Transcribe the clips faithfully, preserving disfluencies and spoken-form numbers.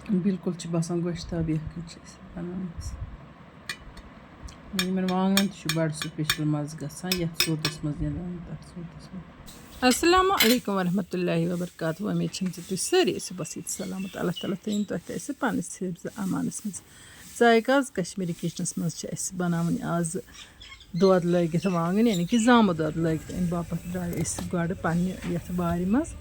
بالکل چھِ باسان گۄشتاب یَکھٕنۍ چھِ أسۍ بَناوان۔ یِمَن وانٛگَن تہِ چھُ بَڑٕ سُپیشَل مَزٕ گژھان یَتھ سوتَس منٛز، یَتھ سوتَس منٛز۔ السلام علیکم ورحمۃ اللہ وبرکاتہ۔ وۄمید چھم زِ تُہۍ سٲری ٲسِو بس ییٚتہِ سلامت۔ اللہ تعالیٰ تھٲیِن تۄہہِ تہٕ اَسہِ پننِس حفظ امانس منٛز۔ ذایقہ آز کشمیٖری کچنس منٛز چھِ اَسہِ بناوٕنۍ آز دۄد لٲگِتھ وانٛگن، یعنی کہِ زامہٕ دۄد لٲگِتھ۔ اَمہِ باپتھ درٛاے أسۍ گۄڈٕ پننہِ یَتھ وارِ منٛز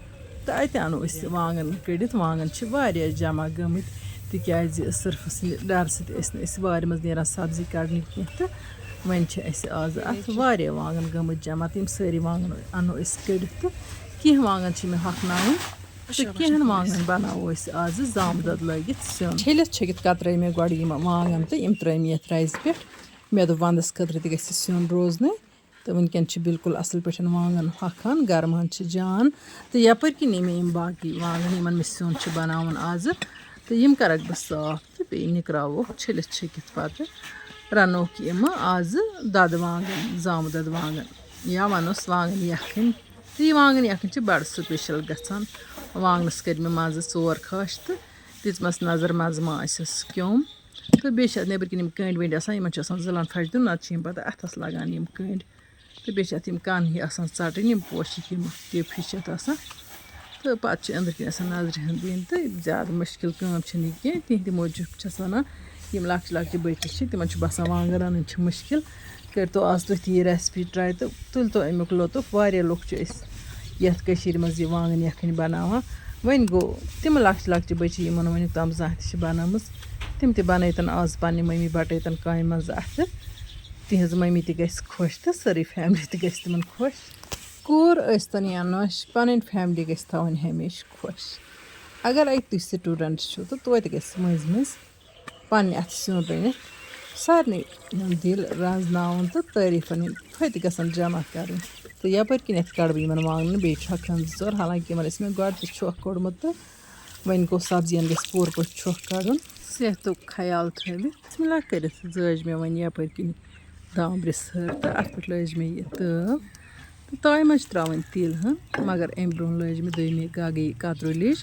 تہٕ اَتہِ اَنو أسۍ وانٛگن کٔڑِتھ۔ وانٛگن چھِ واریاہ جمع گٔمٕتۍ، تِکیازِ سرفہٕ سٕنٛدِ ڈرٕ سۭتۍ ٲسۍ نہٕ أسۍ وارِ منٛز نیران سبزی کڑنہِ کینٛہہ تہٕ وۄنۍ چھِ اَسہِ آز اَتھ واریاہ وانٛگَن گٔمٕتۍ جمع۔ تِم سٲری وانٛگَن اَنو أسۍ کٔڑِتھ تہٕ کینٛہہ وانٛگَن چھِ مےٚ ہۄکھناوٕنۍ تہٕ کینٛہَن وانٛگَن بَناوو أسۍ آزٕ زامہٕ دۄد لٲگِتھ سیُن۔ چھٔلِتھ چھٔکِتھ کَترٲے مےٚ گۄڈٕ یِم وانٛگَن تہٕ یِم ترٲے مےٚ یَتھ رَزِ پٮ۪ٹھ۔ مےٚ دوٚپ وَنٛدَس خٲطرٕ تہِ گژھِ سیُن روزنٕے۔ تہٕ وٕنکٮ۪ن چھِ بالکل اَصٕل پٲٹھۍ وانٛگَن ہۄکھان، گرمان چھِ جان۔ تہٕ یَپٲرۍ کِنۍ یِم مےٚ یِم باقٕے وانٛگَن، یِمَن مےٚ سیُن چھُ بَناوُن آزٕ، تہٕ یِم کَرَکھ بہٕ صاف تہٕ بیٚیہِ نِکراووکھ چھٔلِتھ چھٔکِتھ پَتہٕ۔ رَنوکھ یِمہٕ آزٕ دۄدٕ وانٛگَن، زامہٕ دۄدٕ وانٛگَن، یا وَنوس وانٛگَن یَکھٕنۍ۔ تہٕ یہِ وانٛگَن یَکھٕنۍ چھِ بَڑٕ سُپیشَل گژھان۔ وانٛگنَس کٔرۍ مےٚ منٛزٕ ژور کھَش تہٕ دِژمَس نظر منٛزٕ ما آسٮ۪س کیوٚم۔ تہٕ بیٚیہِ چھِ اَتھ نیٚبٕرۍ کِنۍ یِم کٔنٛڈۍ ؤنٛڈۍ آسان، یِمَن چھُ آسان زٕلَن پھَش دیُن، نَتہٕ چھِ یِم پَتہٕ اَتھَس لَگان یِم کٔنٛڈۍ۔ تہٕ بیٚیہِ چھِ اَتھ یِم کَن ہی آسان ژَٹٕنۍ، یِم پوشہِ ہِم ٹیپ ہِش چھِ اَتھ آسان۔ تہٕ پَتہٕ چھِ أنٛدٕرۍ کِنۍ آسان نظرِ ہٕنٛز دِنۍ، تہٕ زیادٕ مُشکِل کٲم چھَنہٕ یہِ کینٛہہ۔ تِہِنٛدِ موٗجوٗب چھَس وَنان، یِم لۄکچہِ لۄکچہِ بٔچی چھِ، تِمَن چھُ باسان وانٛگَن رَنٕنۍ چھِ مُشکِل۔ کٔرۍتو آز تُہۍ تہِ یہِ recipe try تہٕ تُلۍتو اَمیُک لطف۔ واریاہ لُکھ چھِ أسۍ یَتھ کٔشیٖرِ منٛز یہِ وانٛگَن یَکھٕنۍ بَناوان۔ وۄنۍ گوٚو، تِم لۄکچہِ لۄکچہِ بٔچی، یِمَن وۄنۍ یُک تام زانٛہہ تہِ چھِ بَنٲومٕژ، تِم تہِ بَنٲیتَن آز پنٛنہِ مٔمی بَٹٲیتَن کامہِ منٛز اَتھٕ۔ تِہِنٛز مٔمی تہِ گژھِ خۄش تہٕ سٲرٕے family تہِ گژھِ تِمَن خۄش۔ کوٗر ٲسۍتَن یا نۄش، پَنٕنۍ family گژھِ تھاوٕنۍ ہمیشہِ خۄش۔ اگر اَتہِ تُہۍ student چھِو تہٕ توتہِ گژھِ مٔنٛزۍ مٔنٛزۍ پنٛنہِ اَتھٕ سیُن رٔنِتھ سارنٕے ہُنٛد دِل رَزناوُن تہٕ تعٲریٖفَن ہِنٛدۍ پھٔتۍ گژھن جمع کَرٕنۍ۔ تہٕ یَپٲرۍ کِنٮ۪تھ کَڑٕ بہٕ یِمَن وانٛگنہٕ بیٚیہِ چھۄکھَن زٕ ژور، حالانکہِ یِمَن ٲسۍ مےٚ گۄڈٕ تہِ چھۄکھ کوٚڑمُت تہٕ وۄنۍ گوٚو سبزیَن گژھِ پوٗرٕ پٲٹھۍ چھۄکھ کَڑُن۔ صحتُک خیال تھٲوِتھ بِسمِ اللہ کٔرِتھ زٲج مےٚ وۄنۍ یَپٲرۍ کِنۍ دامبرِس ہٕر تہٕ اَتھ پٮ۪ٹھ لٲج مےٚ یہِ تٲو۔ تہٕ تایہِ منٛز چھِ ترٛاوٕنۍ تیٖل ہن، مگر اَمہِ برٛونٛہہ لٲج مےٚ دوٚیمہِ گاگے کترو لیٚج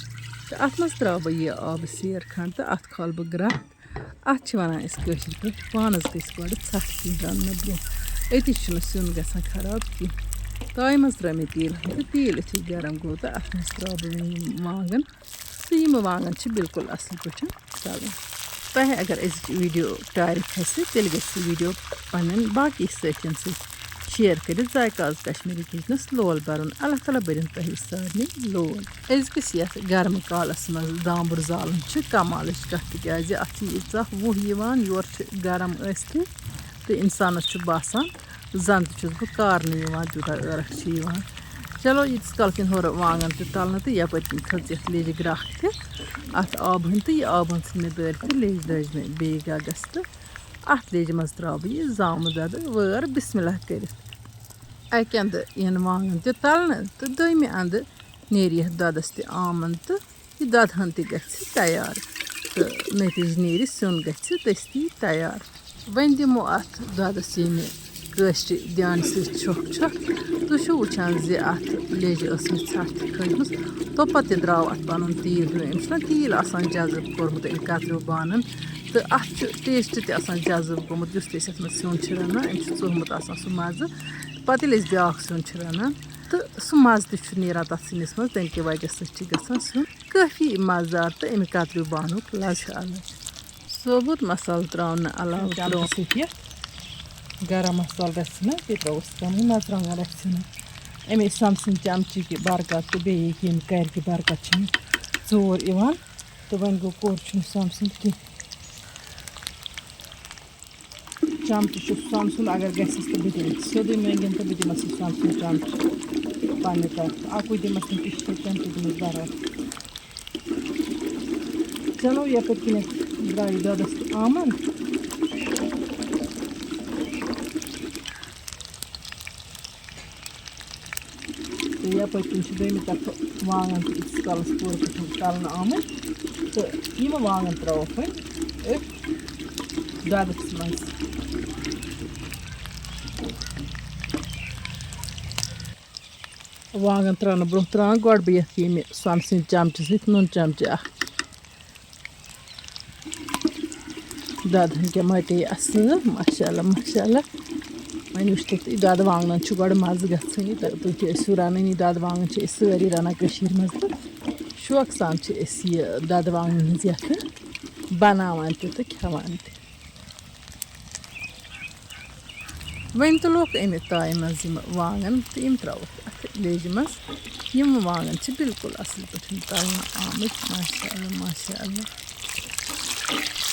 تہٕ اَتھ منٛز ترٛاوٕ بہٕ یہِ آبہٕ سیر کھنٛڈ تہٕ اَتھ کھالہٕ بہٕ گرٛٮ۪کھ۔ اَتھ چھِ وَنان أسۍ کٲشِر پٲٹھۍ پانَس گٔژھۍ گۄڈٕ ژھَٹھ کِنۍ رَننہٕ برٛونٛہہ، أتی چھُنہٕ سیُن گژھان خراب کینٛہہ۔ تایہِ منٛز ترٛٲو مےٚ تیٖل ہن تہٕ تیٖل یُتھُے گرم گوٚو تہٕ اَتھ منٛز ترٛاوٕ بہٕ وۄنۍ یِم وانٛگَن۔ تہٕ یِم وانٛگَن چھِ بالکل اَصٕل پٲٹھۍ تَلٕنۍ۔ تۄہہِ اگر أزِچ video پیارِ کھسہِ، تیٚلہِ گژھِ video پنٛنٮ۪ن باقٕے سٲتھٮ۪ن سۭتۍ share کٔرِتھ ذایقہ آز کشمیٖری کِچنَس لول بَرُن۔ اللہ تعالیٰ بٔرِن تۄہہِ سارنٕے لول۔ أزکِس یَتھ گرمہٕ کالَس منٛز دامبُر زالُن چھِ کمالٕچ کَتھ، تِکیٛازِ اَتھ چھِ ییٖژاہ وُہ یِوان، یورٕ چھِ گرم ٲسۍتھٕے تہٕ اِنسانَس چھُ باسان زَن تہِ چھُس بہٕ کارنٕے یِوان، تیوٗتاہ عٲرَق چھِ یِوان۔ چلو، ییٖتِس کال کِنۍ ہورٕ وانٛگَن تہِ تَلنہٕ تہٕ یَپٲرۍ کِنۍ کھٔژ یَتھ لیٚجہِ گرٛٮ۪کھ تہِ۔ اَتھ آبہٕ ہٕنۍ تہٕ یہِ آبہٕ ہٕنۍ ژھٕنۍ مےٚ دٲرِتھ تہٕ لیٚجہِ لٲج مےٚ بیٚیہِ گَگَس تہٕ اَتھ لیٚجہِ منٛز ترٛاوٕ بہٕ یہِ زامہٕ دۄدٕ وٲر بِسمِ اللہ کٔرِتھ۔ اَکہِ اَندٕ یِن وانٛگَن تہِ تَلنہٕ تہٕ دوٚیمہِ اَندٕ نیرِ یَتھ دۄدَس تہِ آمَن تہٕ یہِ دۄدٕ ہَن تہِ گژھِ تیار تہٕ نٔتیٖجہٕ نیرِ سیُن گژھِ دٔستی تیار۔ وۄنۍ دِمو اَتھ دۄدَس ییٚمہِ کٲشرِ دیٛانہِ سۭتۍ چھۄکھ چھۄکھ۔ تُہۍ چھِو وٕچھان زِ اَتھ لیٚجہِ ٲس مےٚ ژھَٹھ تہِ کھٔجمٕژ، توٚپَتہٕ تہِ درٛاو اَتھ پَنُن تیٖل ہیوٗ۔ أمِس چھُنہ تیٖل آسان جذٕب کوٚرمُت أمۍ کَتریو بانَن، تہٕ اَتھ چھُ taste تہِ آسان جذٕب گوٚمُت۔ یُس تہِ أسۍ اَتھ منٛز سیُن چھِ رَنان، أمِس چھُ ژوٚہمُت آسان سُہ مَزٕ۔ پَتہٕ ییٚلہِ أسۍ بیٛاکھ سیُن چھِ رَنان، تہٕ سُہ مَزٕ تہِ چھُ نیران تَتھ سِنِس منٛز، تَمہِ کہِ وجہ سۭتۍ چھِ گژھان سیُن کٲفی مَزٕدار تہٕ اَمہِ کَتریو بانُک لَزٕ چھُ الگ۔ ثوبوٗت مصالہٕ ترٛاونہٕ علاوٕ چمچہٕ ترٛوو۔ سۭتۍ یَتھ گرم مصالہٕ رَژھِ ہنا، بیٚیہِ ترٛووُس کَمٕے مَرژٕوانٛگَن رَژھِ ہنا۔ اَمے سَمسٕنۍ چمچہِ کہِ برکت تہٕ بیٚیہِ ییٚکہِ ییٚمہِ کَرِ کہِ برکت چھِ مےٚ ژور یِوان۔ تہٕ وۄنۍ گوٚو کوٚر چھُنہٕ سَمسُن کینٛہہ۔ چمچہٕ چھُ سۄمسُن، اگر گژھٮ۪س تہٕ بہٕ دِمہٕ سیوٚدُے مٔنٛگِن تہٕ بہٕ دِمَس یہِ سۄمسُن چمچہٕ پنٛنہِ طرفہٕ۔ اَکُے دِمَس نہٕ کِہیٖنۍ، چمچہٕ دِمَس بَرابر۔ چلو، یَپٲرۍ کِنٮ۪تھ درٛاو یہِ دۄدَس تہٕ آمَن۔ تہٕ یَپٲرۍ کِنۍ چھِ دوٚیمہِ طرفہٕ وانٛگَن تہِ ییٖتِس کالَس پوٗرٕ پٲٹھۍ تَلنہٕ آمٕتۍ۔ تہٕ یِم وانٛگَن ترٛاوہوکھ وۄنۍ أتھۍ دۄدَس منٛز۔ وانٛگَن ترٛاونہٕ برٛونٛہہ ترٛاوان گۄڈٕ بہٕ یَتھ ییٚمہِ سۄمسٕنۍ چَمچہٕ سۭتۍ نُن چَمچہٕ اَکھ۔ دۄدٕ ہن کیٛاہ مَٹے اَصٕل، ماشاء اللہ، ماشاء اللہ۔ وۄنۍ وٕچھتو تُہۍ، دۄدٕ وانٛگنَن چھُ گۄڈٕ مَزٕ گژھٲنی، تہٕ تُہۍ چھِو ٲسِو رَنٲنی، دۄدٕ وانٛگَن چھِ أسۍ سٲری رَنان کٔشیٖرِ منٛز، تہٕ شوقہٕ سان چھِ أسۍ یہِ دۄدٕ وانٛگنَن ہٕنٛز یَکھٕنۍ بَناوان تہِ تہٕ کھٮ۪وان تہِ۔ وۄنۍ تُلوکھ اَمہِ تایہِ منٛز یِم وانٛگَن تہٕ یِم ترٛاووکھ اَتھ لیٚجہِ منٛز۔ یِم وانٛگَن چھِ بالکل اَصٕل پٲٹھۍ تَلنہٕ آمٕتۍ، ماشاء اللہ، ماشاء اللہ۔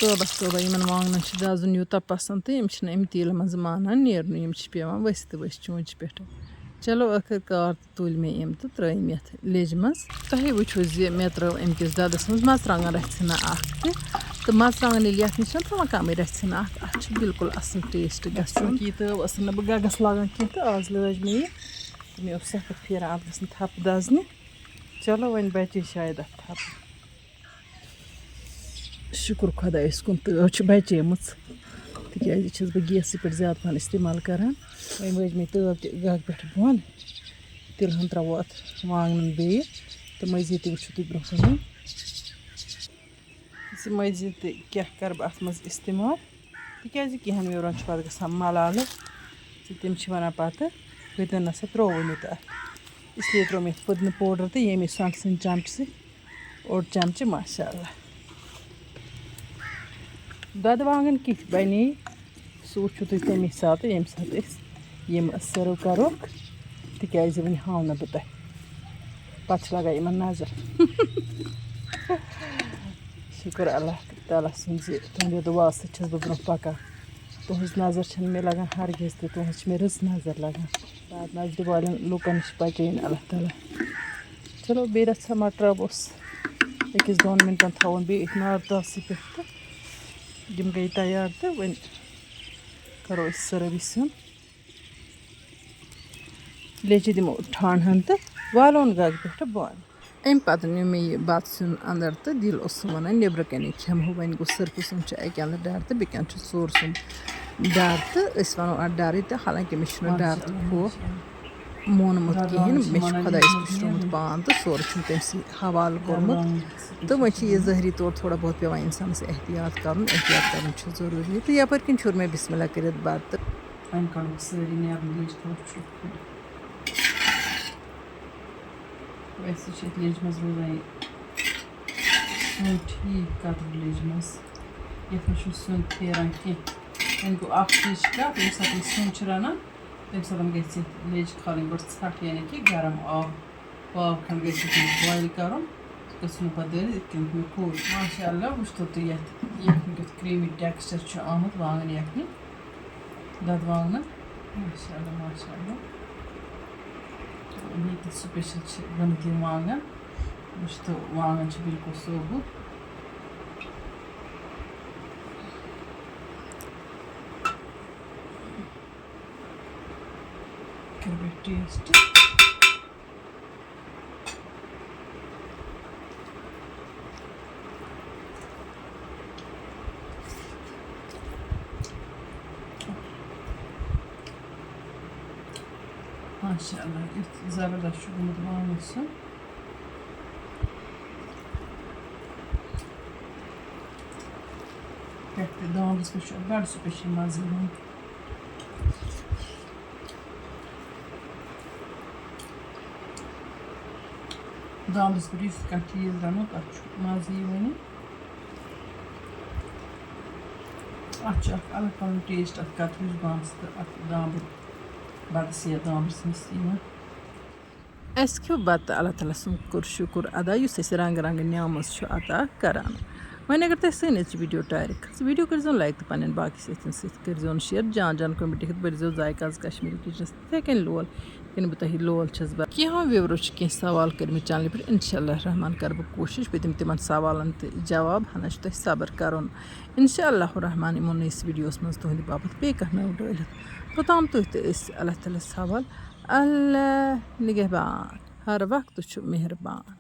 توبہ، توبہ، یِمَن وانٛگنَن چھُ دَزُن یوٗتاہ پَسنٛد تہٕ یِم چھِنہٕ اَمہِ تیٖلہٕ منٛز مانان نیرنُے، یِم چھِ پٮ۪وان ؤسۍ تہٕ ؤسۍ چونٛچہِ پٮ۪ٹھ۔ چلو، ٲخٕر کار تُلۍ مےٚ یِم تہٕ ترٛٲوۍ مےٚ یَتھ لیٚجہِ منٛز۔ تۄہے وٕچھِو زِ مےٚ ترٛٲو اَمہِ کِس دۄدَس منٛز مَرژٕوانٛگَن رَژھِ ہنا اَکھ تہِ۔ تہٕ مَرژٕوانٛگَن ییٚلہِ یَتھ نِش چھَنہٕ ترٛاوان کَمٕے رَژھِ ہنا اَکھ، اَتھ چھُ بالکل اَصٕل ٹیسٹ گژھان۔ چوٗنٛکہِ یہِ تٲو ٲسٕم نہٕ بہٕ گَگَس لاگان کینٛہہ، تہٕ آز لٲج مےٚ یہِ۔ تہٕ مےٚ اوس سخت پھیران اَتھ گژھن تھَپھ دَزنہِ۔ چلو، وۄنۍ بَچے شاید اَتھ تھَپھ۔ شُکُر خۄدایَس کُن، تٲو چھِ بَچیمٕژ، تِکیٛازِ چھَس بہٕ گیسٕے پٮ۪ٹھ زیادٕ پَہَن استعمال کَران۔ وۄنۍ وٲج مےٚ تٲو تہِ گَگ پٮ۪ٹھ بۄن، تِلہٕ ہَن ترٛاوو اَتھ وانٛگنَن بیٚیہِ، تہٕ مٔزیٖد تہِ وٕچھِو تُہۍ برٛونٛہہ کُن۔ زِ مٔزیٖد تہِ کیٛاہ کَرٕ بہٕ اَتھ منٛز استعمال، تِکیٛازِ کینٛہَن ویورَن چھُ پَتہٕ گژھان مَلالہٕ، تہٕ تِم چھِ وَنان پَتہٕ، "پھٕدنہٕ نہ سا ترٛووُے نہٕ تہٕ اَتھ۔" اس لیے ترٛوو مےٚ پھٕدنہٕ پوڈَر تہٕ ییٚمے سۄنٛٹھ سٕنٛدِ چمچہٕ سۭتۍ اوٚڑ چمچہٕ، ماشاء اللہ۔ دۄدٕ وانٛگَن کِتھ بَنے، سُہ وٕچھِو تُہۍ تَمی ساتہٕ، ییٚمہِ ساتہٕ أسۍ یِم سٔرٕو کَروکھ، تِکیٛازِ وٕنہِ ہاوٕ نہٕ بہٕ تۄہہِ، پَتہٕ چھِ لَگان یِمَن نظر۔ شُکُر اللہ تعالیٰ سُنٛد زِ تُہٕنٛدیو دُعا سۭتۍ چھَس بہٕ برٛونٛہہ پَکان۔ تُہٕنٛز نظر چھَنہٕ مےٚ لَگان ہرگِز تہِ، تُہٕنٛز چھِ مےٚ رٕژ نظر لَگان۔ ناز دِ والٮ۪ن لوٗکَن نِش بَچٲیِن اللہ تعالیٰ۔ چلو، بیٚیہِ رَژھا مَٹراووس، أکِس دۄن مِنٹَن تھاوُن بیٚیہِ أتھۍ نار تاسہِ پٮ۪ٹھ تہٕ یِم گٔے تیار تہٕ وۄنۍ کَرو أسۍ سٔرٕو یہِ سیُن۔ لیٚجہِ دِمو ٹھانٛڈ ہَن تہٕ والون گَگ پٮ۪ٹھٕ بۄن۔ اَمہِ پَتہٕ نیوٗ مےٚ یہِ بَتہٕ سیُن اَندَر تہٕ دِل اوس سُہ وَنان، نیٚبرٕ کَنہِ کھٮ۪مہٕ ہو وۄنۍ، گوٚو صرف سُنٛد چھُ اَکہِ اَندٕ ڈَر تہٕ بیٚیہِ کَنہِ چھُ ژوٗر سُنٛد ڈَر، تہٕ أسۍ وَنو اَتھ ڈَرٕے تہٕ حالانکہِ مےٚ چھُنہٕ ڈَر تہٕ خوف مونمُت کِہیٖنۍ، مےٚ چھُ خۄدایَس پُشرومُت پان تہٕ سورُے چھُم تٔمۍ سٕے حوالہٕ کوٚرمُت۔ تہٕ وۄنۍ چھِ یہِ ظٲہری طور تھوڑا بہت پٮ۪وان اِنسانَس احتیاط کَرُن، احتیاط کَرُن چھُ ضروٗری۔ تہٕ یَپٲرۍ کِنۍ چھوٚر مےٚ بِسمِ اللہ کٔرِتھ بَتہٕ۔ وۄنۍ کَڑوکھ سٲری نیرن لیٚجہِ تھوڑا چھُ کھُلہِ۔ ویسے چھِ اَتھ لیٚجہِ منٛز روزان یہِ سیُن ٹھیٖک، کَترِو لیٚجہِ منٛز۔ یَتھ منٛز چھُنہٕ سیُن پھیران کینٛہہ۔ وۄنۍ گوٚو اَکھ چیٖز چھِ کَتھ، ییٚمہِ ساتہٕ أسۍ سیُن چھِ رَنان، تَمہِ ساتہٕ گژھِ یَتھ لیٚجہِ کھالٕنۍ گۄڈٕ ژھَٹھ، یعنی کہِ گرم آب۔ پاو کھنٛڈ گژھِ یَتھ منٛز boil کَرُن، گژھِ نہٕ پَتہٕ دٲرِتھ، یِتھ کٔنۍ مےٚ کوٚر۔ ماشاء اللہ، وٕچھتو تُہۍ یَتھ یَکھنہِ کیُتھ creamy texture چھُ آمُت وانٛگَن یَکھنہِ، دۄدٕ وانٛگنَن۔ ماشاء اللہ، ماشاء اللہ۔ ییٚتہِ special چھِ گٔمٕتۍ یِم وانٛگَن۔ وٕچھتو، وانٛگَن چھِ بالکل ثوبوٗت۔ کَرٕ بہٕ taste۔ ماشاء اللہ، یُتھ زبردست چھُ گوٚمُت وانٛگَن سیُن۔ پٮ۪ٹھ تہِ دانٛدَس پٮ۪ٹھ چھُ اَتھ بَڑٕ special مَزٕ یِوان۔ دانٛدَس پٮ۪ٹھ یُس تہِ کانٛہہ چیٖز رَنو، تَتھ چھُ مَزٕ یِوٲنی۔ اَتھ چھُ اَکھ الگ پَنُن taste اَتھ کَترِوِس بانَس تہٕ اَتھ دانٛدٕ بَتَس یا دانٛدٕ سِنِس یِوان۔ اَسہِ کھیوٚو بَتہٕ، اللہ تعالیٰ سُنٛد کوٚر شُکُر ادا، یُس اَسہِ رنٛگہٕ رنٛگہٕ نعمژ چھُ عطا کران۔ وۄنۍ اگر تۄہہِ سٲنۍ أزچہِ video ٹارِ کھٔژ، video کٔرۍزیون like تہٕ پنٛنٮ۪ن باقٕے سٲتھٮ۪ن سۭتۍ کٔرۍزیون share۔ جان جان comment لیکھِتھ بٔرۍزیو ذایقہٕ آز کشمیٖری kitchenس تِتھَے کٔنۍ لول، یِتھ کٔنۍ بہٕ تۄہہِ لول چھَس بَران۔ کینٛہہ viewers چھِ کینٛہہ سوال کٔرۍمٕتۍ channelہِ پٮ۪ٹھ، انشاء اللہ الرحمن کَرٕ بہٕ کوٗشِش بہٕ دِمہٕ تِمَن سوالَن تہِ جواب، ہنا چھُ تۄہہِ صبر کَرُن۔ انشاء اللہ الرحمن یِمو نٔیِس videoس منٛز تُہٕنٛدِ باپتھ بیٚیہِ کانٛہہ نٔو ڈٲلِتھ۔ توٚتام تُہۍ تہٕ أسۍ اللہ تعالیٰ ہَس حوال۔ اللہ نگہبان، ہر وقت چھُ مہربان۔